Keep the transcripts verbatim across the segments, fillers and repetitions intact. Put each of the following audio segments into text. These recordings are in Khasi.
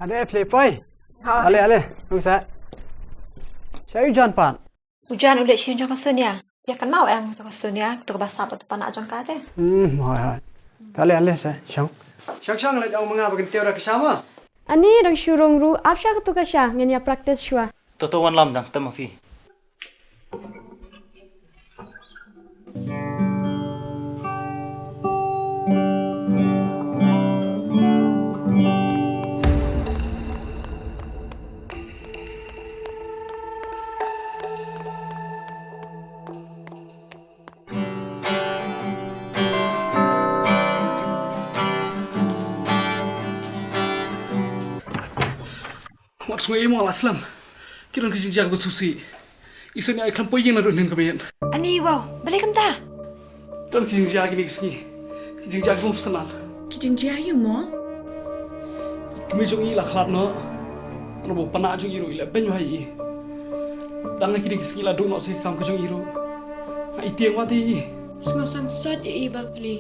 Ade, Philip, oi. Ha. Ale, ale. Nang sa. Sha u Jan pat. U Jan u leit sha ïing jong ka Sonia. Ïa ka nau em to ka Sonia, to ka ba sap to pana jong ka te. Hmm, hoi, hoi. Ale, ale sa. Shong. Shong, shong, leit ong ma nga ba kan teo da ka sha ma. Ani dang shu rung ruh, ap sha ka to ka sha, ngin ïa practice shuwa. To, to, wan lam dang, te ma phi. Wat sngew ïa mo la slem. Ki don ki jingjia ba sngewsih. I Sonia i khlem poi ïing naduh hynnin ka miet. Ani wow, balei kumta? Don ki jingjia kine ki sngi. Ki jingjia ki bym sngewtynnat. Ki jingjia ïa u mo? I kmie jong i la khlad noh. Naba u pana jong i ruh i la beiñ wai ïa i. Dang ha kine ki sngi la duh noh sa ki kam ka jong i ruh. Nga i tieng wat ïa i. Sngewsynshar ïa i bapli.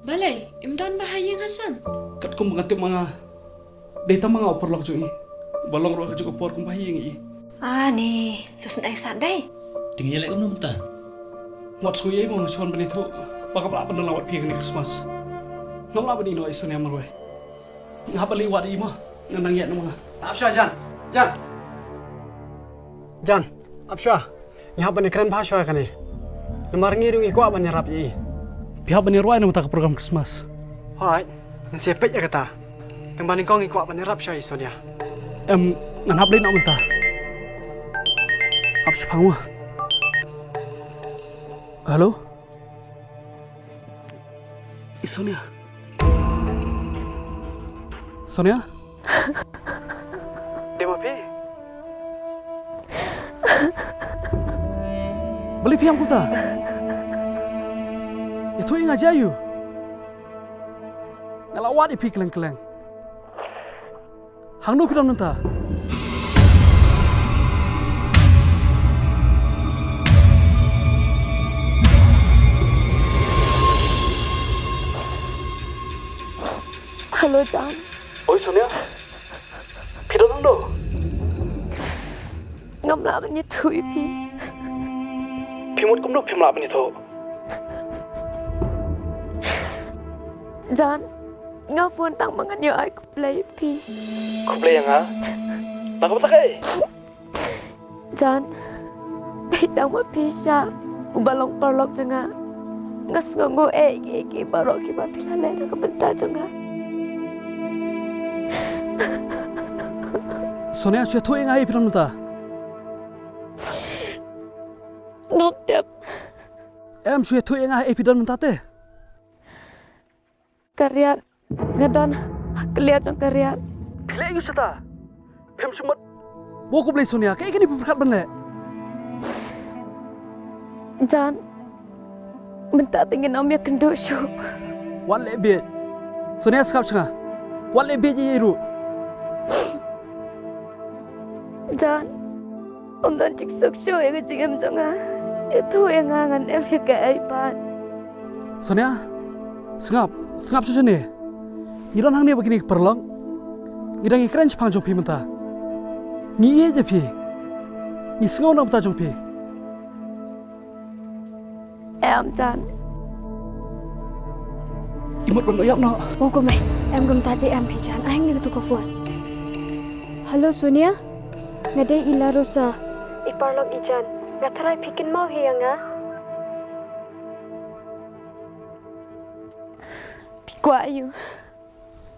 Balei, im don ba ha ïing ha sem? Katkum ba nga tip ma nga. Dei tang ma nga u paralok jong i. Ba long ruh ha kajuh ka por kum ba ha ïing i. Ani, sngewsynei sat dei. Te ngi ïaleh kumno mynta? Wat sngew ïa i mo, nga shu wan ban ïathuh ba ngam lah ban ïaleh wad phi kane Christmas. Ngam lah ban ïehnoh ïa i Sonia marwei. Nga hap ban leit wad ïa i mo. Nga nang ïaid na ma nga. Ap shuwa Jan. Jan. Jan, ap shuwa. Ngi hap ban ïakren bha shuwa kane. Namar ngi ruh ngi kwah ban ïarap ïa i. Phi hap ban ïaroh na mynta ka program Christmas. Hooid, ngan sa peit ïa kata. Tang ba nyngkong ngi kwah ban ïarap shuwa ïa i Sonia. Em, ngan hap leit noh mynta. Ap shaphang mo. Hello? I Sonia. Sonia? Dei ma phi? Balei phi ïam kumta? Ïathuh ïa nga, jia aiu? Nga la wad ïa phi kylleng kylleng. Hangno phi don mynta? Hello, Jan. Oi, Sonia. Phi don hangno? Ngam lah ban ïathuh ïa phi. Phi mut kumno phim lah ban ïathuh? Jan, nga phone tang ba ngan ïoh ai khublei ïa phi. Khublei ïa nga? Na ka bynta kaei? Jan, dei tang ba phi shah uba long paralok jong nga. Nga sngewnguh eh ïa kiei kiei baroh kiba phi la leh na ka bynta jong nga. Sonia, shu ïathuh ïa nga haei phi don mynta. Ngam tip. Em, shu ïathuh ïa nga haei phi don mynta te. Ka riat, nga don ha kliar jong ka riat. Phi leh aiu shata? Phim shu mut. Bok khublei Sonia, kaei kane phi pyrkhat ban leh? Jan, mynta te ngin ym ïakynduh shuh. Wat leh bieit. Sonia, sngap sha nga. Wat leh bieit ïa i ruh. Jan, ym don jingsuk shuh ïa ka jingim jong nga. Ïathuh ïa nga ngan em ïa kaei pat. Sonia, sngap, sngap shuh shane. Ngi don hangne bad kine ki paralok. Ngi dang ïakren shaphang jong phi mynta. Ngi ïeit ïa phi. Ngi sngew na ka bynta jong phi. Em Jan. I mut ban ïap noh. O ko mei, em kumta te em phi Jan. Ai hangne kato ka phone. Hello Sonia. Nga dei i La Rosa. I paralok i Jan. Nga tharai phi kynmaw hi ïa nga. Phi kwah aiu?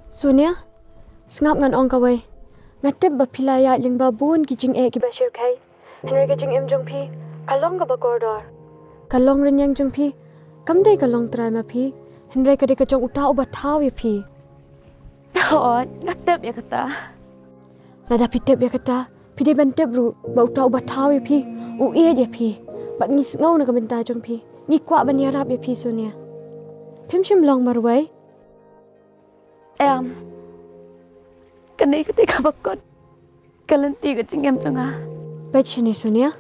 Sonia, sngap ngan ong kawei. Nga tip ba phi la ïaid lyngba bun ki jingeh kiba shyrkhei. Hynrei ka jingim jong phi ka long kaba kordor. Ka long rynïeng jong phi kam dei ka long trai ma phi, hynrei ka dei ka jong uta uba thaw ïa phi. Hooid, nga tip ïa kata. Lada phi tip ïa kata, phi dei ban tip ruh ba uta uba thaw ïa phi u ïeit ïa phi. Bad ngi sngew na ka bynta jong phi. Ngi kwah ban ïarap ïa phi Sonia. Phim shym long marwei. Em. Kane ka dei kaba kot ka lynti ka jingim jong nga. Peit shane Sonia.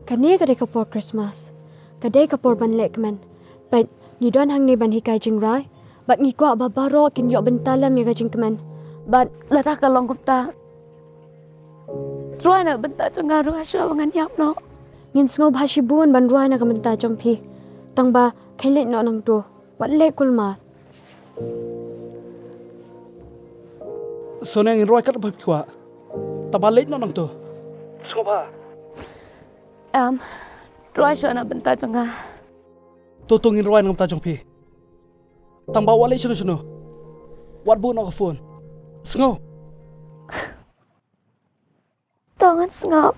Kane ka dei ka por Christmas. Ka dei ka por ban leh kmen. Peit, ngi don hangne ban hikai jingrai. Bad ngi kwah ba baroh kin ïoh bynta lem ïa ka jingkmen. Bad lada ka long kumta, rwai na ka bynta jong nga ruh, hashwa ba ngan ïap noh. Ngin sngewbha shibun ban rwai na ka bynta jong phi. Tang ba khie leit noh nangto. Wat leh kulmar. Sonia, ngin rwai katba phi kwah. Tang ba leit noh nangto. Sngewbha. Em, rwai shuwa na ka bynta jong nga. To, to, ngin rwai na ka bynta jong phi. Tang ba wat leit shano shano. Wat buh noh ka phone. Sngew? To, ngan sngap.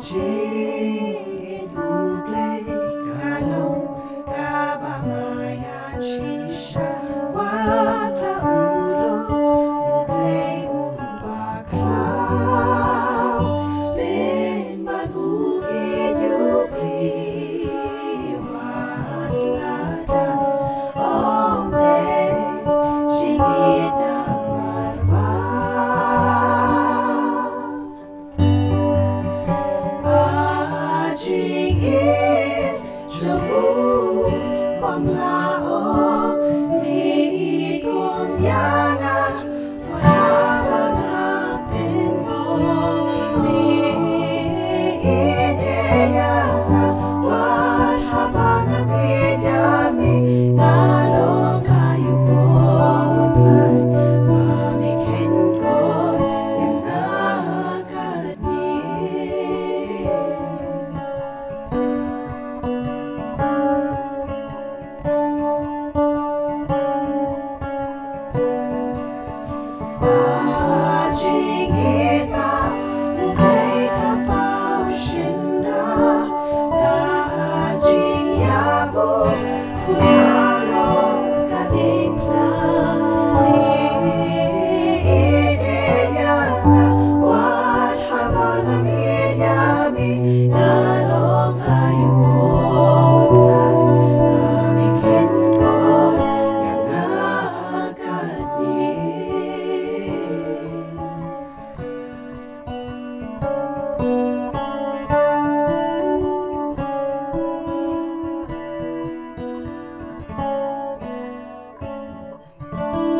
Jingïeit U Blei ka long kaba maïan shisha, wat la u long U Blei uba khraw, pynban u ïeit U Blei, wat la da ong dei jingïeit namar ba A jingïeit jong u bym lah ong, me i kum ïa nga, wat haba nga pynmong, me i ïeit ïa nga, wat haba nga peit ïa me, nga long aïu ko Trai, ba me khein ko ïa nga.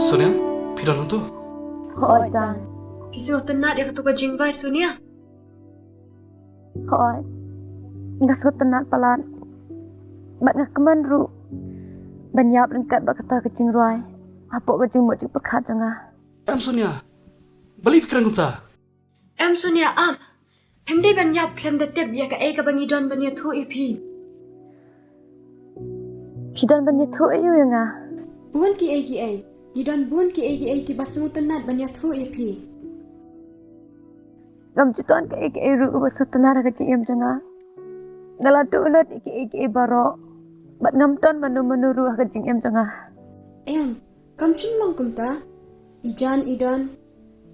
Sonia, phi don hangto? Hooid, Jan. Phi sngewtynnat ïa kato ka jingrwai, Sonia? Hooid. Nga sngewtynnat palat. Bad nga kmen ruh ban ïap ryngkat bad kata ka jingrwai hapoh ka jingmut jingpyrkhat jong nga. Em Sonia, balei phi kren kumta? Em Sonia, ap. Phim dei ban ïap khlem da tip ïa kaei kaba ngi don ban ïathuh ïa phi. Phi don ban ïathuh aïu ïa nga? Bun kiei kiei. Ngi don bun kiei kiei kiba sngewtynnat ban ïathuh ïa phi. Ngam ju don kaei kaei ruh kaba sngewtynnat ha ka jingim jong nga. Nga la duh lut ïa kiei kiei baroh. Bad ngam don mano mano ruh ha ka jingim jong nga. Em, kam shym long kumta. I Jan i don,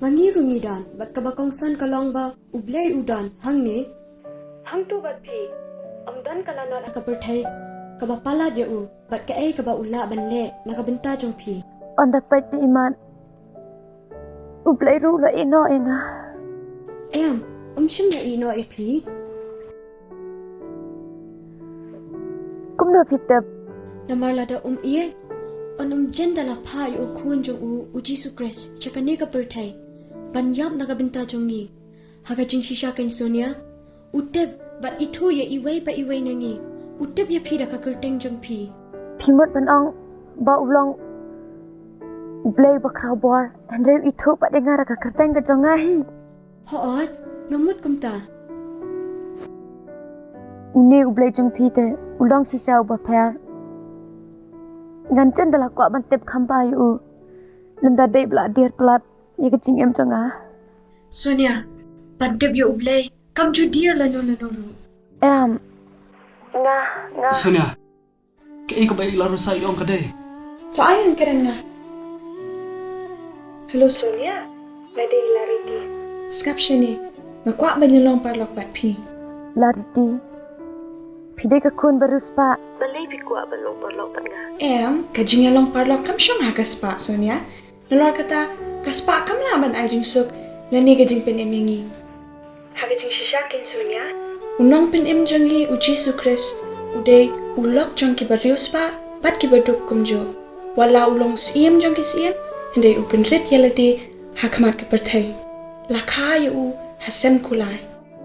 ma ngi ruh ngi don, bad kaba kongsan ka long ba U Blei u don hangne. Hangto bad phi, ym don ka lanot ha ka pyrthei kaba palat ïa u, bad kaei kaba u lah ban leh na ka bynta jong phi. Ynda peit te imat, U Blei ruh u la ïeh noh ïa nga. Em, um shym la ïeh noh ïa phi. Kumno phi tip? Namar lada um ïeh, un ym jin da la phah ïa u Khun jong u, u Jisu Khrist, sha kane ka pyrthei ban ïap na ka bynta jong ngi. Ha ka jingshisha kein Sonia, u tip bad ithuh ïa iwei pa iwei na ngi. U tip ïa phi da ka kyrteng jong phi. Phi mut ban ong ba u long U Blei uba khraw bor, hynrei u ithuh pat ïa nga da ka kyrteng ka jong nga hi. Hooid, nga mut kumta. Une U Blei jong phi te u long shisha uba pher. Ngan jin da la kwah ban tip kham bha ïa u, lymda dei ba la dier palat ïa ka jingim jong nga. Sonia, ban tip ïa U Blei kam ju dier lano lano ruh. Em, nga, nga. Sonia, kaei kaba i Larisa i ong ka dei? To ai ngan kren nga. Hello Sonia, nga dei Lariti. Sngap shane, nga kwah ban ïalong paralok bad phi. Lariti, phi dei ka khun ba riewspah. Balei phi kwah ban long paralok bad nga? Em, ka jingïalong paralok kam shong ha ka spah, Sonia. Nalor kata, ka spah kam lah ban ai jingsuk lane ka jingpynim ïa ngi. Ha ka jingshisha keiñ Sonia, u nongpynim jong ngi u Jisu Khrist u dei u lok jong kiba riewspah bad kiba duk kumjuh. Wat la u long u syiem jong ki syiem, hynrei u pynrit ïa lade ha khmat ka pyrthei. La kha ïa u ha sem kulai.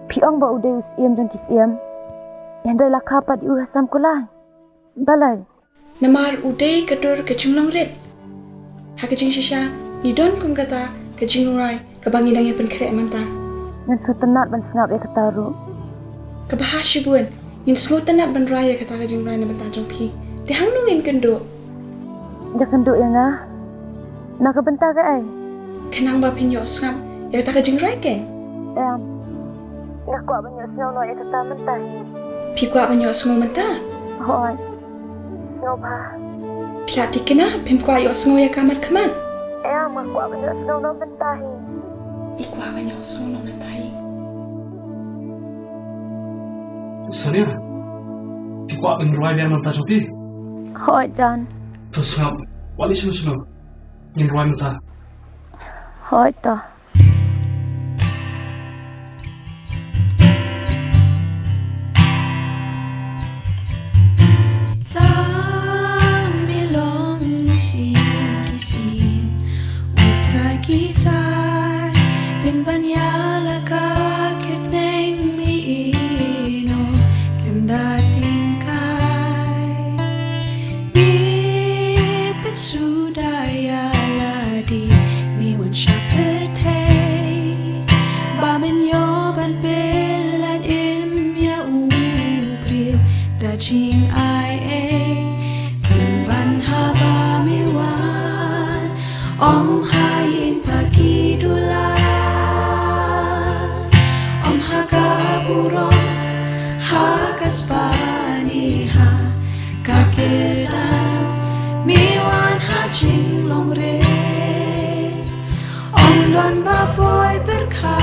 Phi ong ba u dei u syiem jong ki syiem, hynrei la kha pat ïa u ha sem kulai. Balei? Namar u dei ka dur ka jinglong rit. Ha ka jingshisha, ngi don kum kata ka jingrwai kaba ngi dang ïa pynkhreh mynta. Ngin sngewtynnat ban sngap ïa kata ruh. Kaba ha shibun, ngin sngewtynnat ban rwai ïa kata ka jingrwai na bynta jong phi. Te hangno ngin kynduh? Ïa kynduh ïa nga? Na ka bynta kaei? Khnang ba phin ïoh sngap ïa kata ka jingrwai keiñ. Em. Nga kwah ban ïoh sngew noh ïa kata mynta hi. Phi kwah ban ïoh sngew mynta? Hooid. Sngewbha. Phi la thikna, phim kwah ïoh sngew ïa ka markhmat? Em, nga kwah ban ïoh sngew noh mynta hi. I kwah ban ïoh sngew noh mynta hi. Sonia, phi kwah ban rwai biang na bynta jong phi? Hooid John. To sngap, wan ïa shano shano ngin rwai mynta. Hooid to. Lam i long u syiem ki syiem, u trai ki trai, pynban ïa la ka kyrteng mi ïehnoh khlem da tyngkai. Mi pynsuda ïa lade, mi wan sha pyrthei, ba men ïoh ban pynlait im ïa u briew da jingaiei. Pynban haba mi wan, ym ha ïing pha ki dular, ym ha ka burom, ha ka spah ne ha ka kyrdan, mi wan ha jinglongrit, ym don ba poi pyrkhat.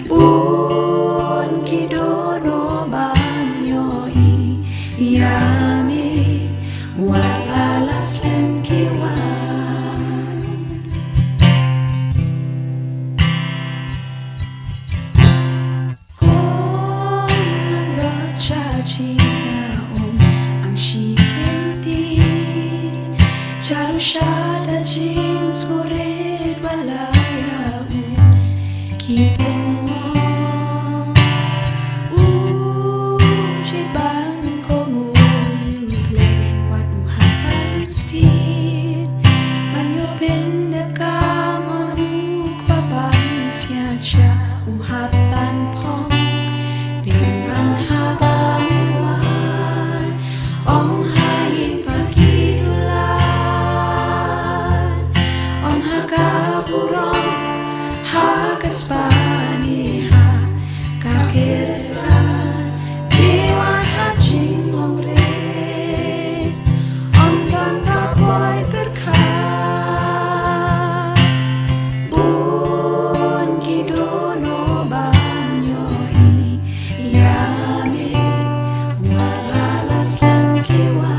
Bun ki dohnud ban ïohi ïa me, wat la la slem ki wan. Kong Lamroh Jahjinga, ym ang shi kyntien, jia ruh sha da jingsngewrit, wat la ïa u ki pynmong. U jied ban kohnguh ïa U Blei, wat u hap ban stieh ban ïoh pyndep ka mon u kba ban sngewsih. U hap ban phong, pynban haba me wan, ym ha ïing pha ki dular, ym ha ka burom, ha ka spah ne ha ka kyrdan, me wan ha jinglongrit, ym don ba poi pyrkhat. Bun ki dohnud ban ïohi ïa me, wat la la slem ki wan.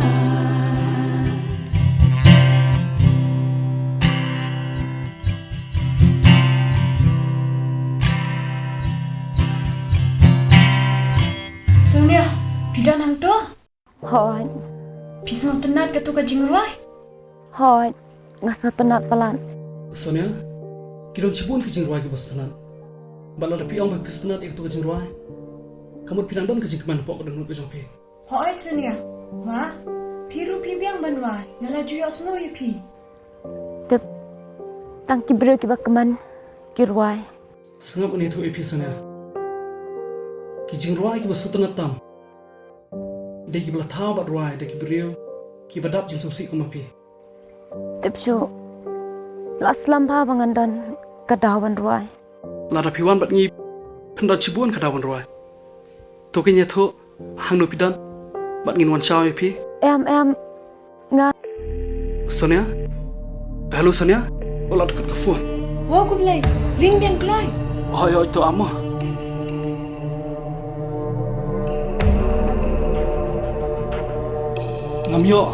Sonia, phi don hangto? Hooid. Phi sngewtynnat kato ka jingrwai? Hooid, nga sngewtynnat palat. Sonia, ki don shibun ki jingrwai kiba sngewtynnat. Bad lada phi ong ba phi sngewtynnat ïa kato ka jingrwai, ka mut phi nang don ka jingkmen hapoh ka dohnud ka jong phi. Hooid Sonia, ma, phi ruh phi biang ban rwai, nga la ju ïohsngew ïa phi. Tip, tang ki briew kiba kmen ki rwai. Sngap, ngan ïathuh ïa phi Sonia. Ki jingrwai kiba sngewtynnat tam dei kiba la thaw bad rwai da ki briew kiba dap jingsngewsih kum ma phi. Tip shuh, la slem bha ba ngan don ka daw ban rwai. Lada phi wan bad ngi, phin don shibun ka daw ban rwai. To ngin ïathuh hangno phi don bad ngin wan shaw ïa phi. Em, em, nga. Sonia? Hello Sonia? Wat la dkut ka phone. Wow, khublei. Ring biang kloi. Hooid, hooid, to amo. Ngam ïoh.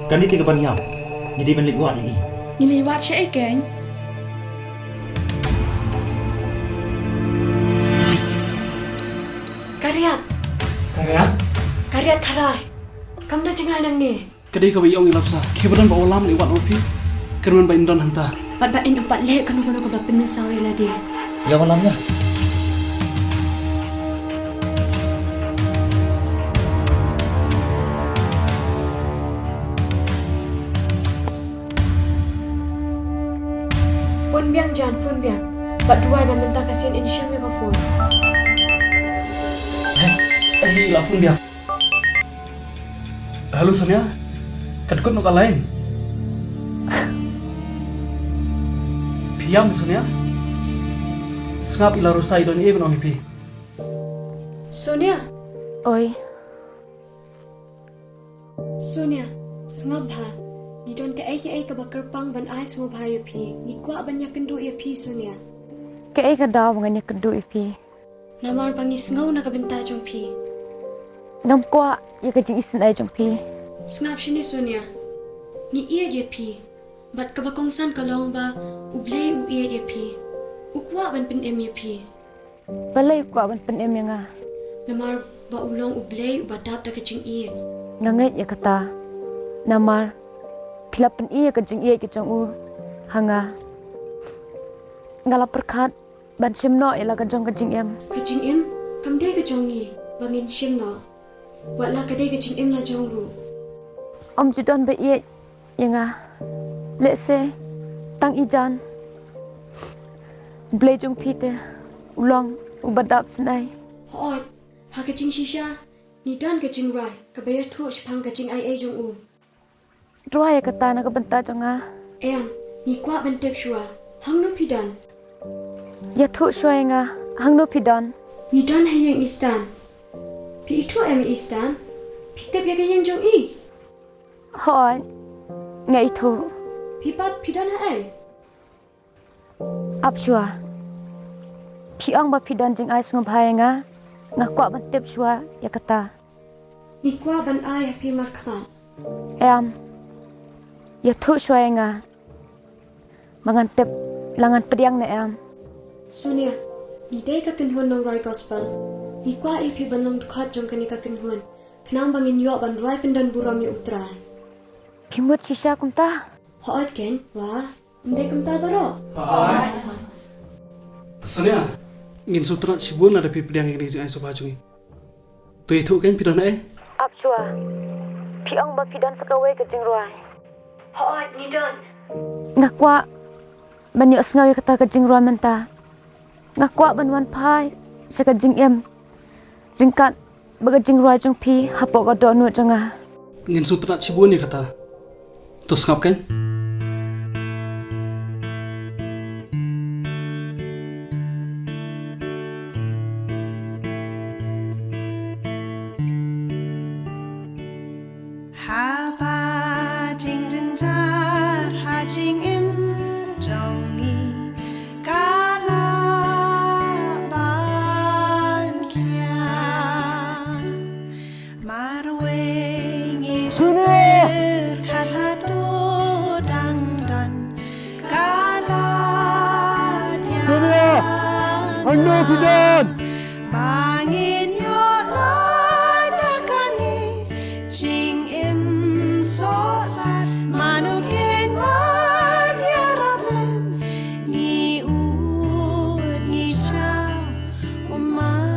Kane te kaban ïam. Ngi dei ban leit wad ïa i. Ngi leit wad shaei keiñ? Ka riat. Ka riat? Ka riat ka rai. Kam don jngai nangne. Ka dei kaba ïa ong ïa la Rosa. Kiba don ba wallam ïa wat ong phi. Kyrmen ba in don hangta. Bad ba in ym pat leh kano kano kaba pynmynsaw ïa lade. Ïa wallam ïa. Phone biang Jan, phone biang. Bad duwai ba mynta ka sien in shim ïa ka phone. Hei, hei, la phone biang. Hello Sonia. Ka dkut noh ka line. Phi ïam Sonia. Sngap, i la Rosa i don ei ban ong ïa phi. Sonia. Oi. Sonia, sngap bha. Ngi don kaei kaei kaba kyrpang ban ai sngewbha ïa phi. Ngi kwah ban ïakynduh ïa phi Sonia. Kaei ka daw ba ngan ïakynduh ïa phi? Namar ba ngi sngew na ka bynta jong phi. Ngam kwah ïa ka jingisynei jong phi. Sngap shane Sonia. Ngi ïeit ïa phi. Bad kaba kongsan ka long ba U Blei u ïeit ïa phi. U kwah ban pynim ïa phi. Balei u kwah ban pynim ïa nga? Namar ba u long U Blei uba dap da ka jingïeit. Nga ngeit ïa kata. Namar phi la pyni ïa ka jingïeit ka jong u ha nga. Nga la pyrkhat ban shim noh ïa la ka jong ka jingim. Ka jingim kam dei ka jong ngi ba ngin shim noh. Wat la ka dei ka jingim la jong ruh. Ym ju don ba ïeit ïa nga. Lehse tang i Jan. Blei jong phi te u long uba dap synei. Hooid, ha ka jingshisha ngi don ka jingrwai kaba ïathuh shaphang ka jingaiei jong u. Rwai ïa kata na ka bynta jong nga. Em, ngi kwah ban tip shuwa hangno phi don. Ïathuh shuwa ïa nga hangno phi don. Ngi don ha ïing i Stan. Phi ithuh em ïa i Stan? Phi tip ïa ka ïing jong i? Hooid, nga ithuh. Phi pat phi don ha ei? Ap shuwa. Phi ong ba phi don jingai sngewbha ïa nga. Nga kwah ban tip shuwa ïa kata. Ngi kwah ban ai ha phi markhmat. Em. Ïathuh shuwa ïa nga. Ba ngan tip la ngan pdiang ne em. Sonia, ngi dei ka kynhun nongrwai gospel. Ngi kwah ïa phi ban long dkhot jong kane ka kynhun. Khnang ba ngin ïoh ban rwai pyndonburom ïa U Trai. Phi mut shisha kumta? Hooid keiñ, wa. Ym dei kumta baroh? Sonia, ngin sngewtynnat shibun lada phi pdiang ïa kane ka jingai sngewbha jong ngi. To ïathuh keiñ phi don ha ei? Ap shuwa. Phi ong ba phi don sa kawei ka jingrwai. Hooid, ngi don. Nga kwah ban ïohsngew ïa kata ka jingrwai mynta. Nga kwah ban wan phai sha ka jingim ryngkat bad ka jingrwai jong phi hapoh ka dohnud jong nga. Ngin sngewtynnat shibun ïa kata. To sngap keiñ. Haba jingjynjar ha jingim jong ngi ka la ban khia. Marwei ngi shu pyrkhat haduh dang don ka la diang. Ba ngin ïoh lait na kane jingim sohsat, mano kin ban ïarap lem, ngi ud ngi jaw ummat.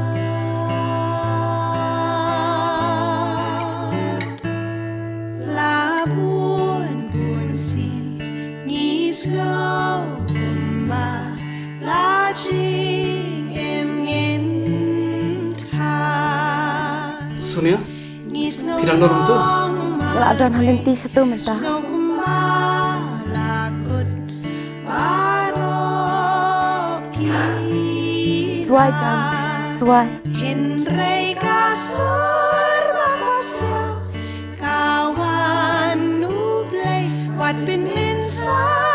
La bun bun sien ngi sngew kumba la jingim ngin kha. Sonia, phi dang don hangto? Nga la don ha lynti shato mynta. Rwai Jan, rwai. Hynrei ka sur ba pasiaw ka wan U Blei, wat pynmynsaw